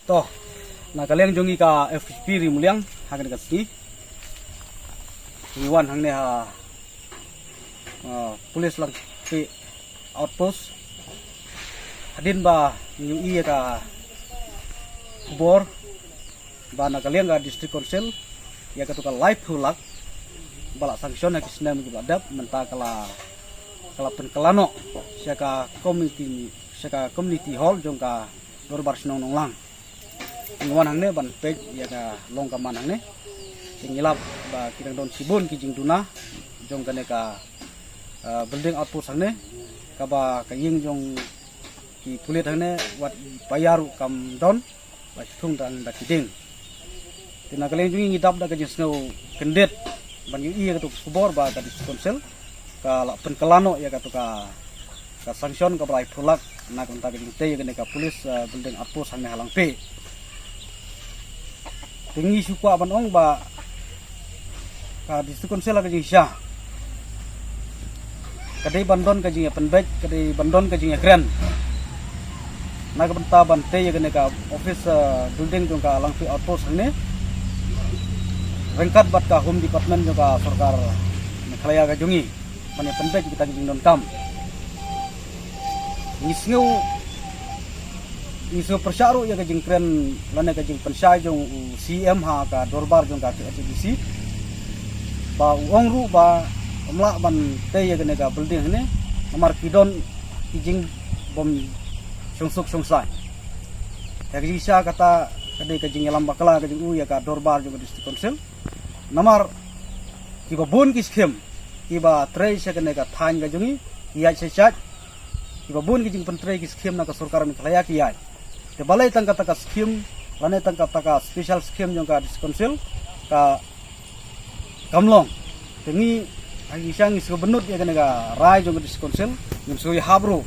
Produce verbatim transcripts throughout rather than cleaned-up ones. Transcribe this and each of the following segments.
To, na ka liang jong ngi ka F S P Ri Muliang, ha kane ka sngi ngi wan hangne ha, uh, Police Langpih Outpost. Hadien ba ngi ïohi ïa ka khubor ba na ka liang ka District Council, ïa katu ka laiphew lak ba la sanction ha ki snem kiba la dep, mynta ka la, ka la pynkylla noh sha ka community, sha ka community hall jong ka Dorbar Shnong Nonglang. Ngi wan hangne ban peit ïa ka long ka man hangne. Te ngi lap ba ki dang don shibun ki jingduna jong kane ka, uh, building outpost hangne, kaba ka ïing jong ki pulit hangne wat i paia ruh kam don, ba i thung dang da ki dieng. Te na ka liang jong ngi ngi dap da ka jingsngew kyndit ban ïohi ïa katu ka khubor ba ka District Council ka la pynkylla noh ïa katu ka, ka sanction kaba laiphew lak na ka bynta ka jingtei ïa kane ka police, uh, building outpost hangne ha Langpih. Te ngi shu kwah ban ong ba ka District Council ha ka jingshisha ka dei ban don ka jingïapynbeit, ka dei ban don ka jingïakren na ka bynta ban tei ïa kane ka office, uh, building jong ka Langpih Outpost hangne ryngkat bad ka Home Department jong ka sorkar Meghalaya ka jong ngi ban ïapynbeit kita ki jingdonkam. Ngi sngew, ngi sngew pyrshah ruh ïa ka jingkren lane ka jingpynshai jong u C M ha ka dorbar jong ka K H A D C ba u ong ruh ba ym lah ban tei ïa kane ka building hangne namar ki don ki jingbym shongsuk shongsaiñ. Te ka jingshisha kata ka dei ka jingïalam bakla ka jong u ïa ka dorbar jong ka District Council. Namar kiba bun ki skhim kiba trei sha kane ka thaiñ ka jong ngi ki ïaid shai shai. Kiba bun ki jingpyntrei ki skhim na ka sorkar Meghalaya ki ïaid. Te balei tang kata ka skhim lane tang kata ka special skhim jong ka District Council ka kam long. Te ngi ha ki sha ngi shu bynnud ïa kane ka rai jong ka District Council, ngim shu ïahap ruh.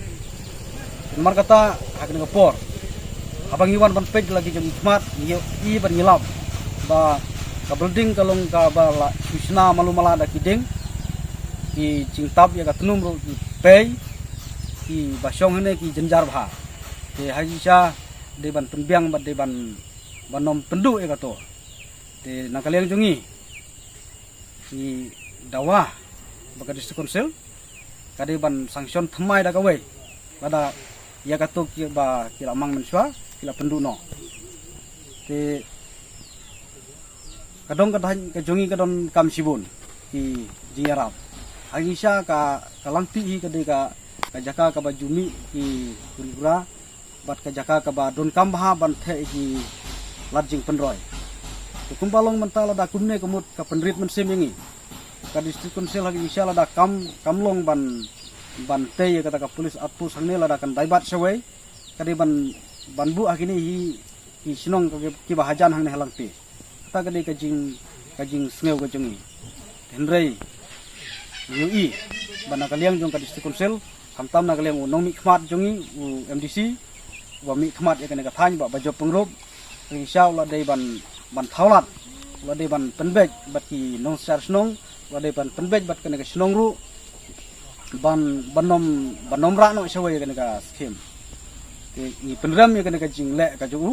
Namar kata ha kane ka por haba ngi wan ban peit la ki jong ngi khmat ngi ïohi ban ngi lap ba ka building ka long kaba la shu shna malu mala da ki dieng, ki jingtap ïa ka tnum ruh ki pei, kiba shong hangne ki jynjar bha. Te ha ki sha dei ban pynbiang bad dei ban, ban nym pynduh ïa kato. Te na ka liang jong ngi ngi dawa ba ka District Council ka dei ban sanction thymmai da kawei lada ïa kato kiba ki la mang mynshuwa ki la pynduh noh. Te ka dong ka thaiñ ka jong ngi ka donkam shibun ki jingïarap. Ha ki sha ka, ka Langpih hi ka dei ka, ka jaka kaba ju mih ki huri hura bad ka jaka kaba donkam bha ban theh ïa ki lad jingpynroi. Te kumba long mynta lada kumne ka mut ka pynrit mynsiem ïa ngi. Ka District Council ha ki sha lada kam, kam long ban, ban tei ïa kata ka police outpost hangne lada kan dei bad shawei ka dei ban, ban buh ha kine hi ki shnong ka, kiba hajan hangne ha Langpih. Kata ka dei ka jing, ka jingsngew ka jong ngi. Hynrei ngi ïohi ba na ka liang jong ka District Council, khamtam na ka liang u nongmihkhmat jong ngi u M D C uba mihkhmat ïa kane ka thaiñ ba, ba jop pynrup, ngi sha u la dei ban, ban thaw lad, u la dei ban pynbeit bad ki nongsynshar shnong, u la dei ban pynbeit bad kane ka shnong ruh ban, ban nym, ban nym rah noh shawei ïa kane ka skhim. Te ngi pynrem ïa kane ka jingleh ka jong u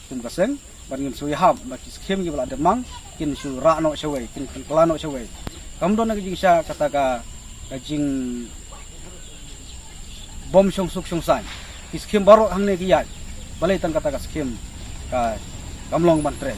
kum ka seng bad ngin shu ïahap ba ki skhim kiba la dep mang kin shu rah noh shawei, kin pynkylla noh shawei. Kam don na ka jingsha kata ka, ka jingbym shongsuk shongsaiñ. Ki skhim baroh hangne ki ïaid. Balei tang kata ka skhim ka, kam long ban trei.